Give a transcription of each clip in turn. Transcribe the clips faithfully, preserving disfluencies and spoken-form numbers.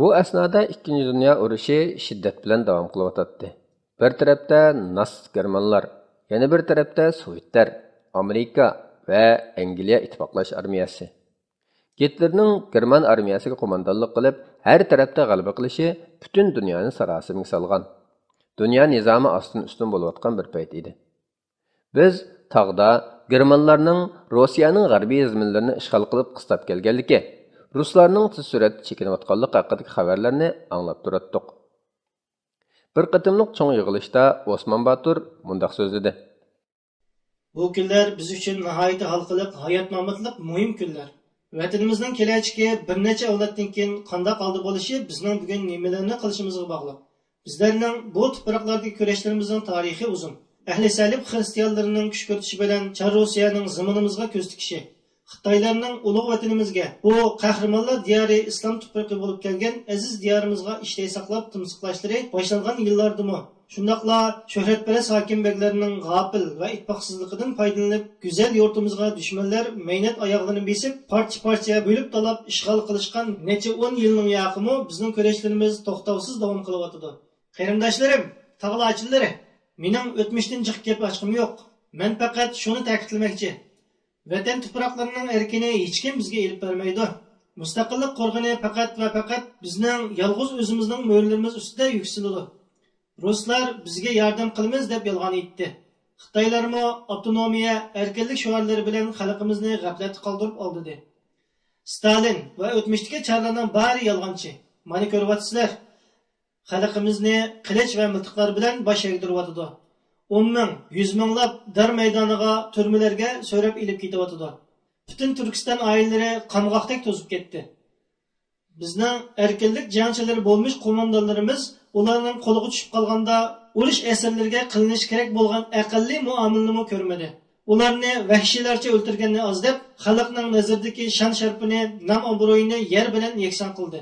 بۇ ئەسنادا ئىككىنچى دۇنيا ئۇرۇشى شىددەت بىلەن داۋام قىلىۋاتاتتى. بىر تەرەپتە ناتسىست گېرمانلار، يەنە بىر تەرەپتە سوۋېتلەر، ئامېرىكا ۋە ئەنگلىيە ئىتتىپاقلاش ئارمىيەسى. گىتلېرنىڭ گېرمان ئارمىيەسىگە قوماندانلىق قىلىپ، ھەر تەرەپتە غەلىبە قىلىشى پۈتۈن دۇنيانى ساراسىمىگە سالغان. دۇنيا نىزامى ئاستىن-ئۈستۈن بولۇۋاتقان بىر پەيت ئىدى. بىز تاغدا گېرمانلارنىڭ روسىيەنىڭ غەربىي زېمىنلىرىنى ئىشغال قىلىپ قىستاپ كەلگەنلىكى، رۇسلارنىڭ تېز سۈرئەتتە چېكىنىۋاتقانلىقى ھەققىدىكى خەۋەرلەرنى ئاڭلاپ تۇراتتۇق. بىر قېتىملىق چوڭ يىغىلىشتا ئوسمان باتۇر مۇنداق سۆزلىدى. بۇ كۈنلەر بىز ئۈچۈن ناھايىتى ھالقىلىق، ھايات-ماماتلىق مۇھىم كۈنلەر. ۋەتىنىمىزنىڭ كېلەچىكى بىر نەچچە ئەۋلادتىن كېيىن قانداق ھالدا بولۇشى بىزنىڭ بۈگۈن نېمىلەرنى قىلىشىمىزغا باغلىق. بىزلەرنىڭ بۇ تۇپراقلاردىكى كۈرەشلىرىمىزنىڭ تارىخى ئۇزۇن. ئەھلى سەلىب خىرىستىيانلىرىنىڭ كۈچ كۆرسىتىشى بىلەن چار روسىيەنىڭ زېمىنىمىزغا كۆز تىكىشى، خىتايلارنىڭ ئۇلۇغ ۋەتىنىمىزگە، بۇ قەھرىمانلار دىيارى ئىسلام تۇپرىقى بولۇپ كەلگەن ئەزىز دىيارىمىزغا ئىشتەي ساقلاپ تىمسىقلاشلىرى باشلانغان يىللاردىمۇ، شۇنداقلا شۆھرەتپەرەس ھاكىم بەگلەرنىڭ غاپىل ۋە ئىتتىپاقسىزلىقىدىن پايدىلىنىپ، گۈزەل يۇرتىمىزغا دۈشمەنلەر مەينەت ئاياغلىرىنى بېسىپ، پارچە-پارچە بۆلۈپ تالاپ ئىشغال قىلىشقان نەچچە ئون يىلنىڭ ياقىمۇ بىزنىڭ كۈرەشلىرىمىز توختاۋسىز داۋام قىلىۋاتىدۇ. قېرىنداشلىرىم، تاغ لاچىنلىرى، مېنىڭ ئۆتمۈشتىن جىق گەپ ئاچقۇم يوق. مەن پەقەت شۇنى تەكىتلىمەكچى. ۋەتەن تۇپراقلىرىنىڭ ئەركىنى ھېچكىم بىزگە ئېلىپ بەرمەيدۇ. مۇستەقىللىق قورغىنى پەقەت ۋە پەقەت بىزنىڭ يالغۇز ئۆزىمىزنىڭ مۆرىلىرىمىز ئۈستىدە يۈكسىلىدۇ. رۇسلار بىزگە ياردەم قىلىمىز دەپ يالغان ئېيتتى. خىتايلارمۇ ئاپتونومىيە، ئەركىنلىك شوئارلىرى بىلەن خەلقىمىزنى غەپلەتتە قالدۇرۇپ ئالدىدى. ستالىن ۋە ئۆتمۈشتىكى چارلارنىڭ بارى يالغانچى. مانا كۆرۈۋاتىسىلەر. خەلقىمىزنى قىلىچ ۋە مىلتىقلار بىلەن باش ئەگدۈرۈۋاتىدۇ. ئون مىڭ، يۈز مىڭلاپ دار مەيدانىغا، تۈرمىلەرگە سۆرەپ ئېلىپ كېتىۋاتىدۇ. پۈتۈن تۈركىستان ئائىلىلىرى قامغاقتەك توزۇپ كەتتى. بىزنىڭ ئەركىنلىك جەڭچىلىرى بولمىش قوماندانلىرىمىز ئۇلارنىڭ قولىغا چۈشۈپ قالغاندا ئۇرۇش ئەسىرلىرىگە قىلىنىشى كېرەك بولغان ئەقەللىي مۇئامىلىنىمۇ كۆرمىدى. ئۇلارنى ۋەھشىيلەرچە ئۆلتۈرگەننى ئاز دەپ، خەلقنىڭ نەزىرىدىكى شان-شەرىپىنى، نام-ئابرۇيىنى يەر بىلەن يەكسان قىلدى.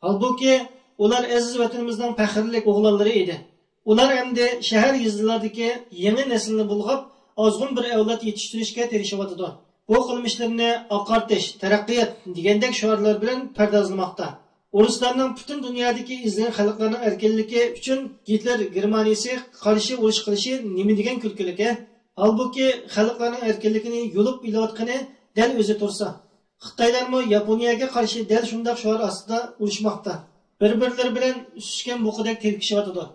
ھالبۇكى، ئۇلار ئەزىز ۋەتىنىمىزنىڭ پەخىرلىك ئوغلانلىرى ئىدى. ئۇلار ئەمدى شەھەر، يېزىلاردىكى يېڭى نەسىلنى بۇلغاپ، ئازغۇن بىر ئەۋلاد يېتىشتۈرۈشكە تىرىشىۋاتىدۇ. بۇ قىلمىشلىرىنى ئاقارتىش، تەرەققىيات دېگەندەك شوئارلار بىلەن پەردازلىماقتا. ئورۇسلارنىڭ پۈتۈن دۇنيادىكى ئېزىلگەن خەلقلەرنىڭ ئەركىنلىكى ئۈچۈن گىتلېر گېرمانىيىسى قارشى ئۇرۇش قىلىشى نېمە دېگەن كۈلكىلىك، ھە؟ ھالبۇكى، خەلقلەرنىڭ ئەركىنلىكىنى يۇلۇپ ئېلىۋاتقىنى دەل ئۆزى تۇرسا. خىتايلارمۇ ياپونىيەگە قارشى دەل شۇنداق شوئار ئاستىدا ئۇرۇشماقتا. بىر-بىرلىرى بىلەن سۈسكەن بۇقىدەك تېلىكىشىۋاتىدۇ.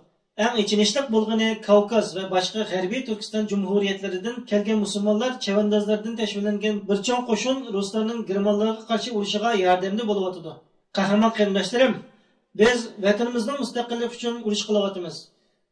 ئەڭ ئېچىنىشلىق بولغىنى، كاۋكاز ۋە باشقا غەربىي تۈركىستان جۇمھۇرىيەتلىرىدىن كەلگەن مۇسۇلمانلار چەۋەندازلاردىن تەشۋىقلەنگەن بىر چوڭ قوشۇن رۇسلارنىڭ گېرمانلارغا قارشى ئۇرۇشىغا ياردەمدە بولۇۋاتىدۇ. قەھرىمان قېرىنداشلىرىم، بىز ۋەتىنىمىزنىڭ مۇستەقىللىقى ئۈچۈن ئۇرۇش قىلىۋاتىمىز.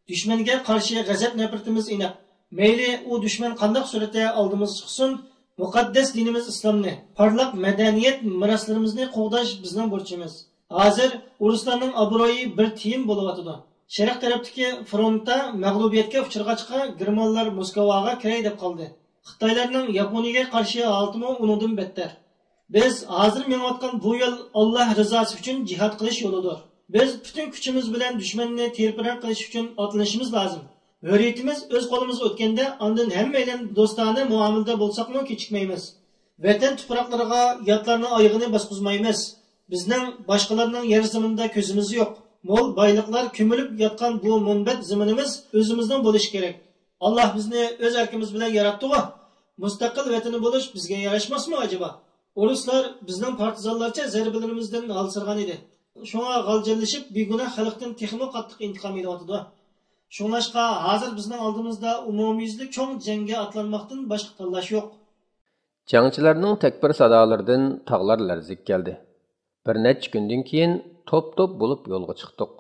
دۈشمەنگە قارشى غەزەپ-نەپرىتىمىز ئېنىق. مەيلى ئۇ دۈشمەن قانداق سۈرەتتە ئالدىمىزغا چىقسۇن، مۇقەددەس دىنىمىز ئىسلامنى، پارلاق مەدەنىيەت مىراسلىرىمىزنى قوغداش بىزنىڭ بۇرچىمىز. ھازىر ئورۇسلارنىڭ ئابرۇيى بىر تىيىن بولۇۋاتىدۇ. شەرق تەرەپتىكى فرونتتا مەغلۇبىيەتكە ئۇچرىغاچقا، گېرمانلار موسكۋاغا كىرەي دەپ قالدى. خىتايلارنىڭ ياپونىيىگە قارشى ھالىتىمۇ ئۇنىڭدىن بەتتەر. بىز ھازىر مېڭىۋاتقان بۇ يول ئاللاھ رىزاسى ئۈچۈن جىھاد قىلىش يولىدۇر. بىز پۈتۈن كۈچىمىز بىلەن دۈشمەننى تىرپىرەڭ قىلىش ئۈچۈن ئاتلىنىشىمىز لازىم. ھۆرىيىتىمىز ئۆز قولىمىزغا ئۆتكەندە، ئاندىن ھەممەيلەن دوستانە مۇئامىلىدە بولساقمۇ كېچىكمەيمىز. ۋەتەن تۇپراقلىرىغا ياتلارنىڭ ئايىغىنى باسقۇزمايمىز. بىزنىڭ باشقىلارنىڭ يەر زېمىنىدا كۆزىمىز يوق. مول بايلىقلار كۆمۈلۈپ ياتقان بۇ مۇنبەت زېمىنىمىز ئۆزىمىزنىڭ بولۇشى كېرەك. ئاللاھ بىزنى ئۆز ئەركىمىز بىلەن ياراتتىغۇ. مۇستەقىل ۋەتىنى بولۇش بىزگە ياراشماسمۇ ئەجەبا؟ ئورۇسلار بىزنىڭ پارتىزانلارچە زەربىلىرىمىزدىن ھالسىرىغان ئىدى. شۇڭا غالجىرلىشىپ، بىگۇناھ خەلقتىن تېخىمۇ قاتتىق ئىنتىقام ئېلىۋاتىدۇ. شۇڭلاشقا، ھازىر بىزنىڭ ئالدىمىزدا ئومۇميۈزلۈك چوڭ جەڭگە ئاتلانماقتىن باشقا تاللاش يوق. جەڭچىلەرنىڭ تەكبىر سادالىرىدىن تاغلار لەرزىگە كەلدى. بىر نەچچە كۈندىن كېيىن توپ-توپ بولۇپ يولغا چىقتۇق.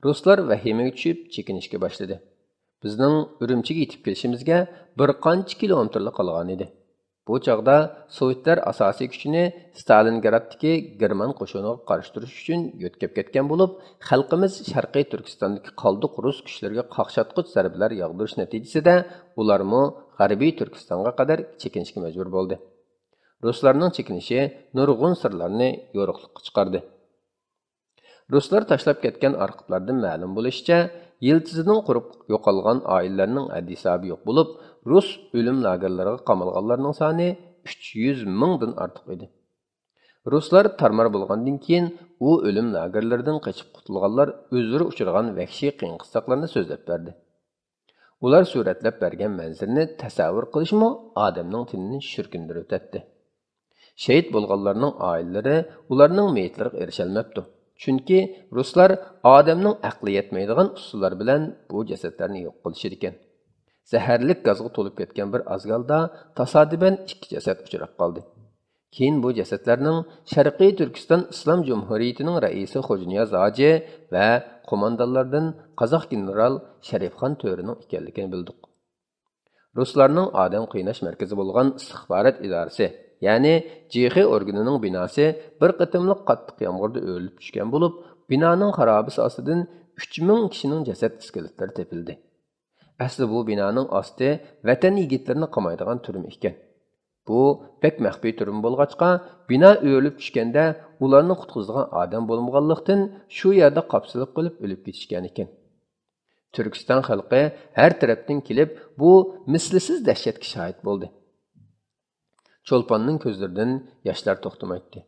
رۇسلار ۋەھىمىگە چۈشۈپ، چېكىنىشكە باشلىدى. بىزنىڭ ئۈرۈمچىگە يېتىپ كېلىشىمىزگە بىر قانچە كىلومېتىرلا قالغانىدى. بۇ چاغدا سوۋېتلار ئاساسىي كۈچىنى ستالىنگرادتىكى گېرمان قوشۇنىغا قارشى تۇرۇش ئۈچۈن يۆتكەپ كەتكەن بولۇپ، خەلقىمىز شەرقىي تۈركىستاندىكى قالدۇق رۇس كۈچلىرىگە قاقشاتقۇچ زەربىلەر ياغدۇرۇش نەتىجىسىدە، ئۇلارمۇ غەربىي تۈركىستانغا قەدەر چېكىنىشكە مەجبۇر بولدى. رۇسلارنىڭ چېكىنىشى نۇرغۇن سىرلارنى يورۇقلۇققا چىقاردى. رۇسلار تاشلاپ كەتكەن ئارخىپلاردىن مەلۇم بولۇشىچە، يىلتىزىنىڭ قۇرۇپ يوقالغان ئائىلىلەرنىڭ ھەددى-ھېسابى يوق بولۇپ، رۇس ئۆلۈم لاگېرلىرىغا قامالغانلارنىڭ سانى ئۈچ يۈز مىڭدىن ئارتۇق ئىدى. رۇسلار تارمار بولغاندىن كېيىن، ئۇ ئۆلۈم لاگېرلىرىدىن قېچىپ قۇتۇلغانلار ئۆزلىرى ئۇچرىغان ۋەھشىي قىيىن-قىستاقلارنى سۆزلەپ بەردى. ئۇلار سۈرەتلەپ بەرگەن مەنزىرىنى تەسەۋۋۇر قىلىشمۇ ئادەمنىڭ تېنىنى شۈركۈندۈرۈۋېتەتتى. شېھىت بولغانلارنىڭ ئائىلىلىرى ئۇلارنىڭ مېيىتلىرىغا ئېرىشەلمەپتۇ. چۈنكى رۇسلار ئادەمنىڭ ئەقلى يەتمەيدىغان ئۇسۇللار بىلەن بۇ جەسەتلەرنى يوق قىلىشىدىكەن. زەھەرلىك گازغا تولۇپ كەتكەن بىر ئازگالدا تاسادىپەن ئىككى جەسەت ئۇچراپ قالدى. كېيىن بۇ جەسەتلەرنىڭ شەرقىي تۈركىستان ئىسلام جۇمھۇرىيىتىنىڭ رەئىسى خوجانىياز ھاجى ۋە قوماندانلاردىن قازاق گېنېرال شەرىپخان تۆرىنىڭ ئىكەنلىكىنى بىلدۇق. رۇسلارنىڭ ئادەم قىيناش مەركىزى بولغان ئىستىخبارات ئىدارىسى، يەنى جېخې ئورگىنىنىڭ بىناسى بىر قېتىملىق قاتتىق يامغۇردا ئۆرۈلۈپ چۈشكەن بولۇپ، بىنانىڭ خارابىسى ئاستىدىن ئۈچ مىڭ كىشىنىڭ جەسەت ئىسكىلىتلىرى تېپىلدى. ئەسلى بۇ بىنانىڭ ئاستى ۋەتەن يىگىتلىرىنى قامايدىغان تۈرمە ئىكەن. بۇ بەك مەخپىي تۈرمە بولغاچقا، بىنا ئۆرۈلۈپ چۈشكەندە ئۇلارنى قۇتقۇزىدىغان ئادەم بولمىغانلىقتىن، شۇ يەردە قاپسىلىپ قېلىپ ئۆلۈپ كېتىشكەنىكەن. تۈركىستان خەلقى ھەر تەرەپتىن كېلىپ، بۇ مىسلىسىز دەھشەتكە شاھىت بولدى. چولپاننىڭ كۆزلىرىدىن ياشلار توختىمايتتى.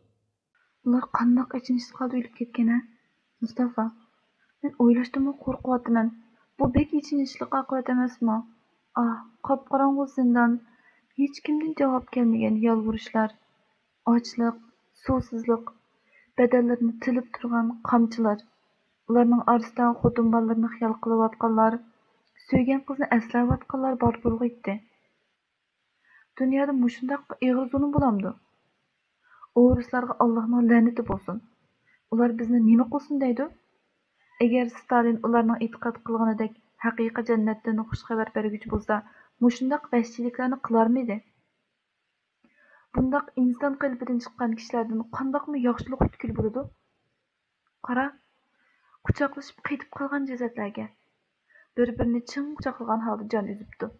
ئۇلار قانداق ئېچىنىشلىق ھالدا ئۆلۈپ كەتكەن ھە؟ مۇستافا، مەن ئويلاشتىنمۇ قورقۇۋاتىمەن. بۇ بەك ئېچىنىشلىق ئاقىۋەت ئەمەسمۇ؟ ئاھ، قاپقاراڭغۇ زىندان، ھېچكىمدىن جاۋاب كەلمىگەن يالۋۇرۇشلار، ئاچلىق، سۇسىزلىق، بەدەنلىرىنى تىلىپ تۇرغان قامچىلار، ئۇلارنىڭ ئارىسىدا خوتۇن بالىلىرىنى خىيال قىلىۋاتقانلار، سۆيگەن قىزنى ئەسلەۋاتقانلار بار بولغىيتتى. دۇنيادا مۇشۇنداق ئېغىر زۇلۇم بولامدۇ؟ ئورۇسلارغا ئاللاھنىڭ لەنىتى بولسۇن. ئۇلار بىزنى نېمە قىلسۇن دەيدۇ؟ ئەگەر ستالىن ئۇلارنىڭ ئېتىقاد قىلغىنىدەك ھەقىقىي جەننەتتىن خۇش خەۋەر بەرگۈچى بولسا، مۇشۇنداق ۋەھشىيلىكلەرنى قىلارمىدى؟ بۇنداق ئىنسان قېلىپىدىن چىققان كىشىلەردىن قانداقمۇ ياخشىلىق پۈتكىلى بولىدۇ؟ قارا، قۇچاقلىشىپ قېتىپ قالغان جەسەتلەرگە، بىر-بىرىنى چىڭ قۇچاقلىغان ھالدا جان ئۈزۈپتۇ.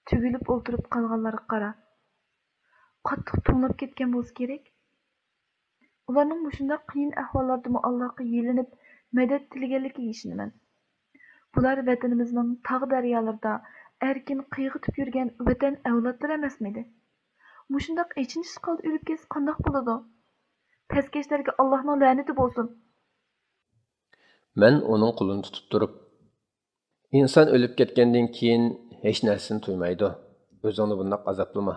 تۈگۈلۈپ ئولتۇرۇپ قالغانلارغا قارا. قاتتىق توڭلاپ كەتكەن بولسا كېرەك. ئۇلارنىڭ مۇشۇنداق قىيىن ئەھۋاللاردىمۇ ئاللاھقا يېلىنىپ، مەدەت تىلىگەنلىكىگە ئىشىنىمەن. بۇلار ۋەتىنىمىزنىڭ تاغ-دەريالىرىدا ئەركىن قىيغىتىپ يۈرگەن ۋەتەن ئەۋلادلىرى ئەمەسمىدى؟ مۇشۇنداق ئېچىنىشلىق ھالدا ئۆلۈپ كەتسە قانداق بولىدۇ؟ پەسكەشلەرگە ئاللاھنىڭ لەنىتى بولسۇن! مەن ئۇنىڭ قولىنى تۇتۇپ تۇرۇپ، ئىنسان ئۆلۈپ كەتكەندىن كېيىن ھېچ نەرسىنى تۇيمايدۇ. ئۆزۈڭنى بۇنداق ئازابلىما،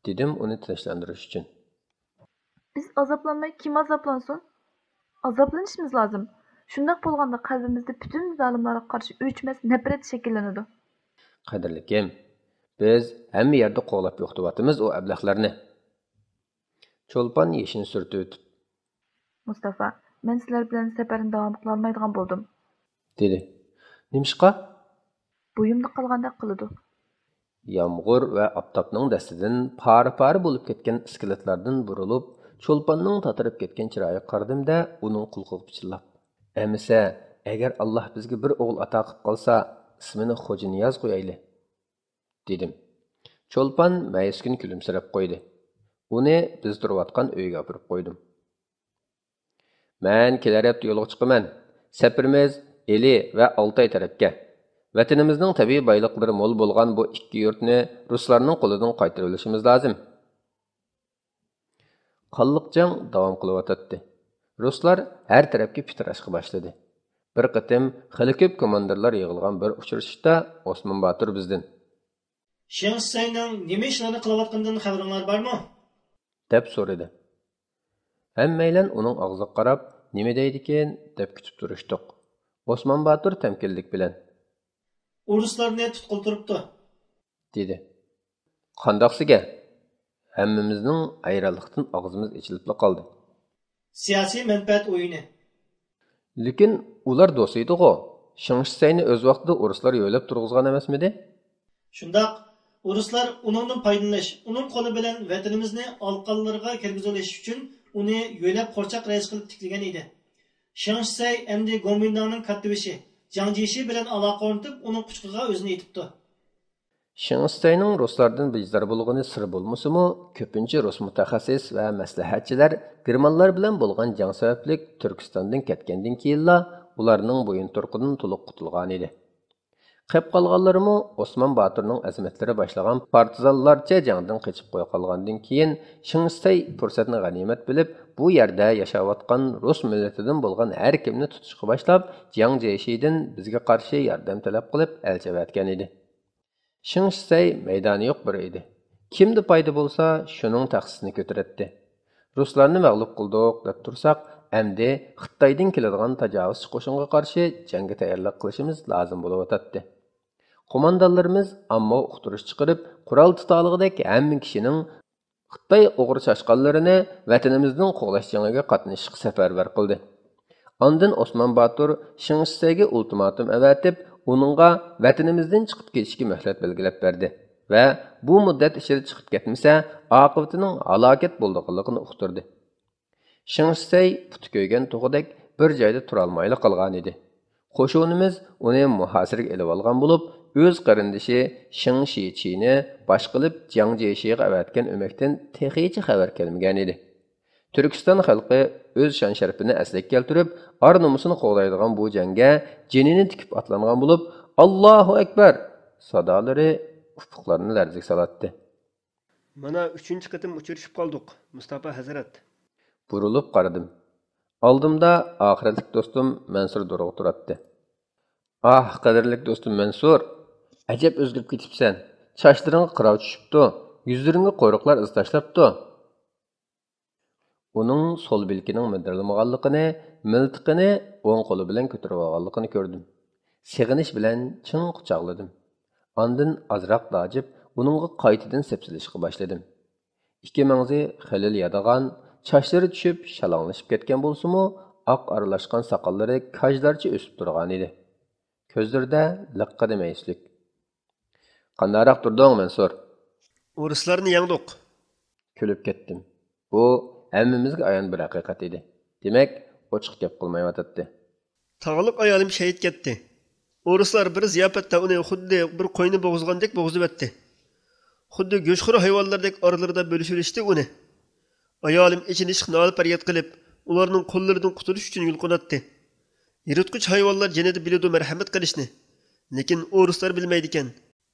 دېدىم ئۇنى تىنچلاندۇرۇش ئۈچۈن. بىز ئازابلانماي كىم ئازابلانسۇن؟ ئازابلىنىشىمىز لازىم. شۇنداق بولغاندا قەلبىمىزدە پۈتۈن زالىملارغا قارشى ئۆچمەس نەپرەت شەكىللىنىدۇ. قەدىرلىكىم، بىز ھەممە يەردە قوغلاپ يوقىتىۋاتىمىز ئۇ ئەبلەخلەرنى. چولپان يېشىنى سۈرتۈۋېتىپ. مۇستافا، مەن سىلەر بىلەن سەپەرنى داۋام قىلالمايدىغان بولدۇم. دېدى. نېمىشقا؟ بويۇمدا قالغاندەك قىلىدۇ. يامغۇر ۋە ئاپتاپنىڭ دەستىدىن پارە-پارە بولۇپ كەتكەن ئىسكىلىتلاردىن بۇرۇلۇپ، چولپاننىڭ تاتىرىپ كەتكەن چىرايىغا قارىدىم-دە، ئۇنىڭ قۇلىقىغا پىچىرلاپ، ئەمىسە، ئەگەر ئاللاھ بىزگە بىر ئوغۇل ئاتا قىلىپ قالسا، ئىسمىنى خوجانىياز قويايلى، دېدىم. چولپان مەيۈسكىن كۈلۈمسىرەپ قويدى. ئۇنى بىز تۇرۇۋاتقان ئۆيگە ئاپىرىپ قويدۇم. مەن كېلەر ھەپتە يولغا چىقىمەن. سەپىرىمىز ئىلى ۋە ئالتاي تەرەپكە. ۋەتىنىمىزنىڭ تەبىئىي بايلىقلىرى مول بولغان بۇ ئىككى يۇرتنى رۇسلارنىڭ قولىدىن قايتۇرۇۋېلىشىمىز لازىم. قانلىق جەڭ داۋام قىلىۋاتاتتى. رۇسلار ھەر تەرەپكە پىتىراشقا باشلىدى. بىر قېتىم خېلى كۆپ كوماندىرلار يىغىلغان بىر ئۇچرىشىشتا ئوسمان باتۇر بىزدىن. شېڭ شىسەينىڭ نېمە ئىشلارنى قىلىۋاتقىنىدىن خەۋىرىڭلار بارمۇ؟ دەپ سورىدى. ھەممەيلەن ئۇنىڭ ئاغزىغا قاراپ، نېمە دەيدىكىن دەپ كۈتۈپ تۇرۇشتۇق. ئوسمان باتۇر تەمكىنلىك بىلەن. ئورۇسلارنى تۇتقىلى تۇرۇپتۇ، دېدى. قانداقسىگە؟ ھەممىمىزنىڭ ھەيرانلىقتىن ئاغزىمىز ئېچىلىپلا قالدى. سىياسىي مەنپەئەت ئويۇنى. لېكىن ئۇلار دوست ئىدىغۇ. شېڭ شىسەينى ئۆز ۋاقتىدا ئورۇسلار يۆلەپ تۇرغۇزغان ئەمەسمىدى؟ شۇنداق. ئورۇسلار ئۇنىڭدىن پايدىلىنىش، ئۇنىڭ قولى بىلەن ۋەتىنىمىزنى ئالىقانلىرىغا كىرگۈزۈۋېلىش ئۈچۈن ئۇنى يۆلەپ قورچاق رەئىسى قىلىپ تىكلىگەن ئىدى. شېڭ شىسەي ئەمدى گومىنداڭنىڭ كاتتىبېشى جاڭ جيېشى بىلەن ئالاقە ئورنىتىپ، ئۇنىڭ قۇچىقىغا ئۆزىنى ئېتىپتۇ. شېڭ شىسەينىڭ رۇسلاردىن بىزار بولغىنى سىر بولمىسىمۇ، كۆپىنچە رۇس مۇتەخەسسىس ۋە مەسلىھەتچىلەر گېرمانلار بىلەن بولغان جەڭ سەۋەبلىك تۈركىستاندىن كەتكەندىن كېيىنلا ئۇلارنىڭ بويۇنتۇرۇقىدىن تولۇق قۇتۇلغانىدى. قېپ قالغانلىرىمۇ ئوسمان باتۇرنىڭ ئەزىمەتلىرى باشلىغان پارتىزانلارچە جەڭدىن قېچىپ قويۇپ قالغاندىن كېيىن، شېڭ شىسەي پۇرسەتنى غەنىيمەت بىلىپ، بۇ يەردە ياشاۋاتقان رۇس مىللىتىدىن بولغان ھەر كىمنى تۇتۇشقا باشلاپ، جياڭ جيېشىدىن بىزگە قارشى ياردەم تەلەپ قىلىپ ئەلچى ئەۋەتكەن ئىدى. شېڭ شىسەي مەيدانى يوق بىرى ئىدى. كىمدە پايدا بولسا، شۇنىڭ تەخسىسىنى كۆتۈرەتتى. رۇسلارنى مەغلۇپ قىلدۇق دەپ تۇرساق، ئەمدى خىتايدىن كېلىدىغان تاجاۋۇزچى قوشۇنغا قارشى جەڭگە تەييارلىق قىلىشىمىز لازىم بولۇۋاتاتتى. قوماندانلىرىمىز ئامما ئۇقتۇرۇش چىقىرىپ، قورال تۇتالىغۇدەك ھەممە كىشىنىڭ خىتاي ئوغرى چاشقانلىرىنى ۋەتىنىمىزدىن قوغلاش جېڭىگە قاتنىشىشقا سەپەرۋەر قىلدى. ئاندىن ئوسمان باتۇر شېڭ شىسەيگە ئۇلتىماتوم ئەۋەتىپ، ئۇنىڭغا ۋەتىنىمىزدىن چىقىپ كېتىشكە مۆھلەت بەلگىلەپ بەردى ۋە بۇ مۇددەت ئىچىدە چىقىپ كەتمىسە، ئاقىۋىتىنىڭ ھالاكەت بولىدىغانلىقىنى ئۇقتۇردى. شېڭ شىسەي پۇتى كۆيگەن توخۇدەك بىر جايدا تۇرالمايلا قالغانىدى. قوشۇنىمىز ئۇنى مۇھاسىرىگە ئېلىۋالغان بولۇپ، ئۆز قېرىندىشى شېڭ شىچىنى باش قىلىپ جياڭ جيېشىغا ئەۋەتكەن ئۆمەكتىن تېخىچە خەۋەر كەلمىگەنىدى. تۈركىستان خەلقى ئۆز شان-شەرىپىنى ئەسلىگە كەلتۈرۈپ، ئار-نومۇسىنى قوغدايدىغان بۇ جەڭگە جېنىنى تىكىپ ئاتلانغان بولۇپ، «ئاللاھۇ ئەكبەر!» سادالىرى ئۇپۇقلارنى لەرزىگە سالاتتى. مانا، ئۈچىنچى قېتىم ئۇچرىشىپ قالدۇق، مۇستاپا ھەزرەت. بۇرۇلۇپ قارىدىم. ئالدىمدا ئاخىرەتلىك دوستۇم مەنسۇر دورغا تۇراتتى. ئاھ، قەدىرلىك دوستۇم مەنسۇر! ئەجەب ئۆزگىرىپ كېتىپسەن. چاچلىرىڭغا قىراۋ چۈشۈپتۇ. يۈزلىرىڭگە قورۇقلار ئىز تاشلاپتۇ. ئۇنىڭ سول بىلىكىنىڭ مىدىرلىمىغانلىقىنى، مىلتىقىنى ئوڭ قولى بىلەن كۆتۈرۈۋالغانلىقىنى كۆردۈم. سېغىنىش بىلەن چىڭ قۇچاقلىدىم. ئاندىن ئازراق داجىپ، ئۇنىڭغا قايتىدىن سەپسېلىشقا باشلىدىم. ئىككى مەڭزى خېلىلا يادىغان، چاچلىرى چۈشۈپ، شالاڭلىشىپ كەتكەن بولسىمۇ، ئاق ئارىلاشقان ساقاللىرى كاجلارچە ئۆسۈپ تۇرغانىدى. كۆزلىرىدە لىققىدە مەيۈسلۈك. «قانداقراق تۇردۇڭ، مەنسۇر؟» «ئورۇسلارنى يەڭدۇق.» كۈلۈپ كەتتىم. بۇ ھەممىمىزگە ئايان بىر ھەقىقەت ئىدى. دېمەك، ئوچۇق گەپ قىلمايۋاتاتتى. تاغلىق ئايالىم شېھىت كەتتى. ئورۇسلار بىر زىياپەتتە ئۇنى خۇددى بىر قوينى بوغۇزلىغاندەك بوغۇزلىۋەتتى. خۇددى گۆشخور ھايۋانلاردەك ئارىلىرىدا بۆلۈشۈۋېلىشتى ئۇنى. ئايالىم ئېچىنىشلىق نالە-پەرياد قىلىپ، ئۇلارنىڭ قوللىرىدىن قۇتۇلۇش ئۈچۈن يۇلقۇناتتى. يىرتقۇچ ھايۋانلار جېنىدا بىلىدۇ مەرھەمەت قىلىشنى. لېكىن ئورۇسلار بىلمەيدىكەن.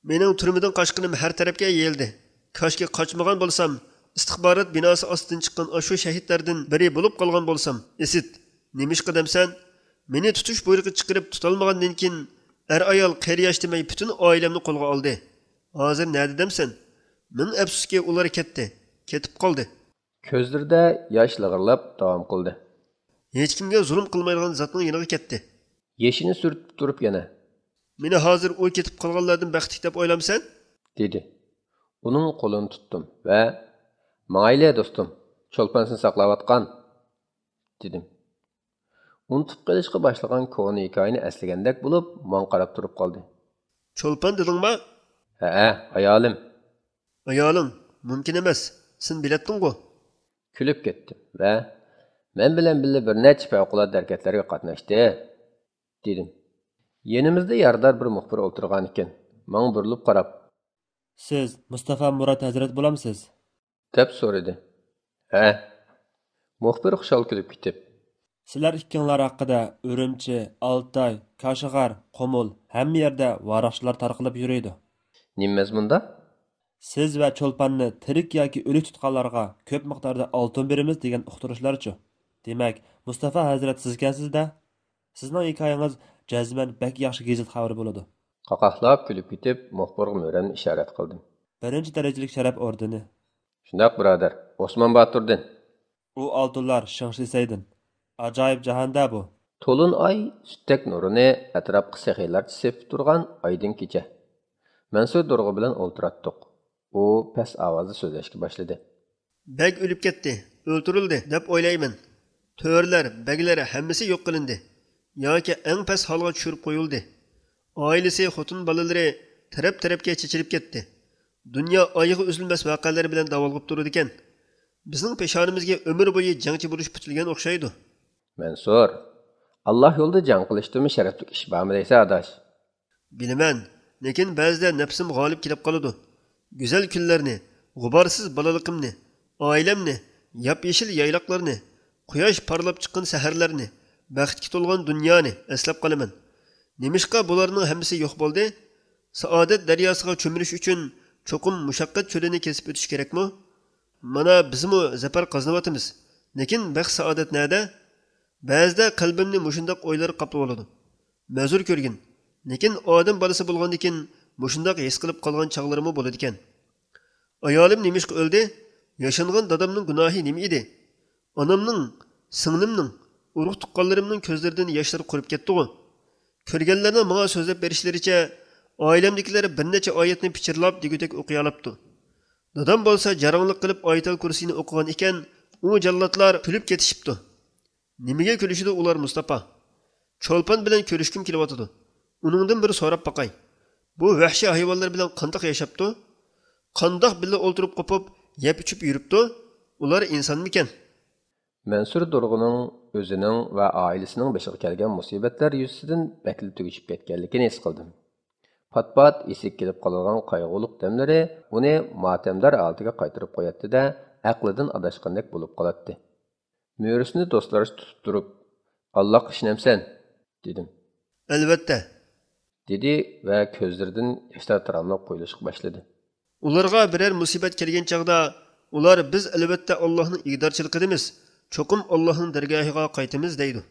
مېنىڭ تۈرمىدىن قاچقىنىم ھەر تەرەپكە يېيىلدى. كاشكى قاچمىغان بولسام، ئىستىخبارات بىناسى ئاستىدىن چىققان ئاشۇ شەھىتلەردىن بىرى بولۇپ قالغان بولسام، ئىسىت. نېمىشقا دەمسەن؟ مېنى تۇتۇش بۇيرۇقى چىقىرىپ تۇتالمىغاندىن كېيىن، ئەر-ئايال، قېرى-ياش دېمەي پۈتۈن ئائىلەمنى قولغا ئالدى. ھازىر نەدە دەمسەن؟ مىڭ ئەپسۇسكى، ئۇلار كەتتى. كېتىپ قالدى. كۆزلىرىدە ياش لىغىرلاپ داۋام قىلدى. ھېچكىمگە زۇلۇم قىلمايدىغان زاتنىڭ يېنىغا كەتتى. يېشىنى سۈرتۈپ تۇرۇپ يەنە. مېنى ھازىر ئۇ كېتىپ قالغانلاردىن بەختلىك دەپ ئويلامسەن؟ دېدى. ئۇنىڭ قولىنى تۇتتۇم ۋە، ماڭايلى، دوستۇم، چولپان سېنى ساقلاۋاتقان، دېدىم. ئۇنتۇپ قېلىشقا باشلىغان كونا ھېكايىنى ئەسلىگەندەك بولۇپ، ماڭا قاراپ تۇرۇپ قالدى. چولپان دېدىڭما؟ ھەئە، ئايالىم. ئايالىڭ؟ مۇمكىن ئەمەس. سېنى بىلەتتىڭغۇ؟ كۈلۈپ كەتتىم ۋە، مەن بىلەن بىللە بىر نەچچە پەۋقۇلئاددە ھەرىكەتلەرگە قاتناشتى، دېدىم. يېنىمىزدا يارىدار بىر مۇخبىر ئولتۇرغانىكەن. ماڭا بۇرۇلۇپ قاراپ، سىز مۇستافا مۇرات ھەزرەت بولامسىز؟ دەپ سورىدى. ھە. مۇخبىر خۇشال كۈلۈپ كېتىپ. سىلەر ئىككىڭلار ھەققىدە ئۈرۈمچى، ئالتاي، كاشغار، قۇمۇل، ھەممە يەردە ۋاراقچىلار تارقىلىپ يۈرىدۇ. نېمە مەزمۇندا؟ سىز ۋە چولپاننى تىرىك ياكى ئۆلۈك تۇتقانلارغا كۆپ مىقداردا ئالتۇن بېرىمىز دېگەن ئۇقتۇرۇشلارچۇ؟ دېمەك، مۇستافا ھەزرەت سىزكەنسىز-دە؟ سىزنىڭ ھېكايىڭىز جەزمەن بەك ياخشى گېزىت خەۋىرى بولىدۇ. قاقاھلاپ كۈلۈپ كېتىپ، مۇخبىرغا مۈرەمنى ئىشارەت قىلدىم. بىرىنچى دەرىجىلىك شەرەپ ئوردېنى. شۇنداق، بۇرادەر. ئوسمان باتۇردىن. ئۇ ئالتۇنلار شېڭ شىسەيدىن. ئاجايىپ جاھان-دە بۇ. تولۇن ئاي سۈتتەك نۇرىنى ئەتراپقا سېخىيلارچە سېپىپ تۇرغان ئايدىڭ كېچە. مەنسۇر دورغا بىلەن ئولتۇراتتۇق. ئۇ پەس ئاۋازدا سۆزلەشكە باشلىدى. بەگ ئۆلۈپ كەتتى، ئۆلتۈرۈلدى دەپ ئويلايمەن. تۆرىلەر، بەگلەر ھەممىسى يوق قىلىندى ياكى ئەڭ پەس ھالغا چۈشۈرۈپ قويۇلدى. ئائىلىسى، خوتۇن بالىلىرى تەرەپ-تەرەپكە چېچىلىپ كەتتى. دۇنيا ئايىغى ئۈزۈلمەس ۋەقەلەر بىلەن داۋالغىپ تۇرىدىكەن. بىزنىڭ پېشانىمىزگە ئۆمۈر بويى جەڭچى بولۇش پۈتۈلگەن ئوخشايدۇ. مەنسۇر، ئاللا يولىدا جەڭ قىلىشتىنمۇ شەرەپلىك ئىش بارمۇ دەيسەن، ئاداش؟ بىلىمەن، لېكىن بەزىدە نەپسىم غالىب كېلىپ قالىدۇ. گۈزەل كۈنلەرنى، غۇبارسىز بالىلىقىمنى، ئائىلەمنى، ياپيېشىل يايلاقلارنى، قۇياش پارلاپ چىققان سەھەرلەرنى، بەختكە تولغان دۇنيانى ئەسلەپ قالىمەن. نېمىشقا بۇلارنىڭ ھەممىسى يوق بولدى؟ سائادەت دەرياسىغا چۆمۈلۈش ئۈچۈن چوقۇم مۇشەققەت چۆلىنى كېسىپ ئۆتۈش كېرەكمۇ؟ مانا بىزمۇ زەپەر قازىنىۋاتىمىز. لېكىن بەخت-سائادەت نەدە؟ بەزىدە قەلبىمنى مۇشۇنداق ئويلار قاپلىۋالىدۇ. مەزۇر كۆرگىن. لېكىن ئادەم بالىسى بولغاندىكىن مۇشۇنداق ھېس قىلىپ قالغان چاغلىرىمۇ بولىدىكەن. ئايالىم نېمىشقا ئۆلدى؟ ياشانغان دادامنىڭ گۇناھى نېمە ئىدى؟ ئانامنىڭ، سىڭلىمنىڭ، ئۇرۇق-تۇغقانلىرىمنىڭ كۆزلىرىدىن ياشلار قۇرۇپ كەتتىغۇ؟ كۆرگەنلەرنىڭ ماڭا سۆزلەپ بېرىشلىرىچە، ئائىلەمدىكىلەر بىر نەچچە ئايەتنى پىچىرلاپ دېگۈدەك ئوقۇيالاپتۇ. دادام بولسا جاراڭلىق قىلىپ ئايەتەل كۇرسىينى ئوقۇغان ئىكەن، ئۇ جاللاتلار كۈلۈپ كېتىشىپتۇ. نېمىگە كۈلۈشىدۇ ئۇلار، مۇستاپا؟ چولپان بىلەن كۆرۈشكۈم كېلىۋاتىدۇ. ئۇنىڭدىن بىر سوراپ باقاي. بۇ ۋەھشىي ھايۋانلار بىلەن قانداق ياشاپتۇ؟ قانداق بىللە ئولتۇرۇپ قوپۇپ، يەپ ئىچىپ يۈرۈپتۇ؟ ئۇلار ئىنسانمىكەن؟ مەنسۇر دۇرغىنىڭ ئۆزىنىڭ ۋە ئائىلىسىنىڭ بېشىغا كەلگەن مۇسىبەتلەر يۈزىسىدىن بەكلا تۈگىشىپ كەتكەنلىكىنى ھېس قىلدىم. پات-پات ئېسىگە كېلىپ قالىدىغان قايغۇلۇق دەملىرى ئۇنى ماتەمدار ھالىتىگە قايتۇرۇپ قوياتتى-دە، ئەقلىدىن ئاداشقاندەك بولۇپ قالاتتى. مۈرىسىنى دوستلارچە تۇتۇپ تۇرۇپ، «ئاللاغا ئىشىنەمسەن؟» دېدىم. «ئەلۋەتتە.» دېدى ۋە كۆزلىرىدىن ياشلار تاراملاپ قۇيۇلۇشقا باشلىدى. «ئۇلارغا بىرەر مۇسىبەت كەلگەن چاغدا، ئۇلار، بىز ئەلۋەتتە ئاللاھنىڭ ئىگىدارچىلىقىدىمىز، چوقۇم ئاللاھنىڭ دەرگاھىغا قايتىمىز دەيدۇ.»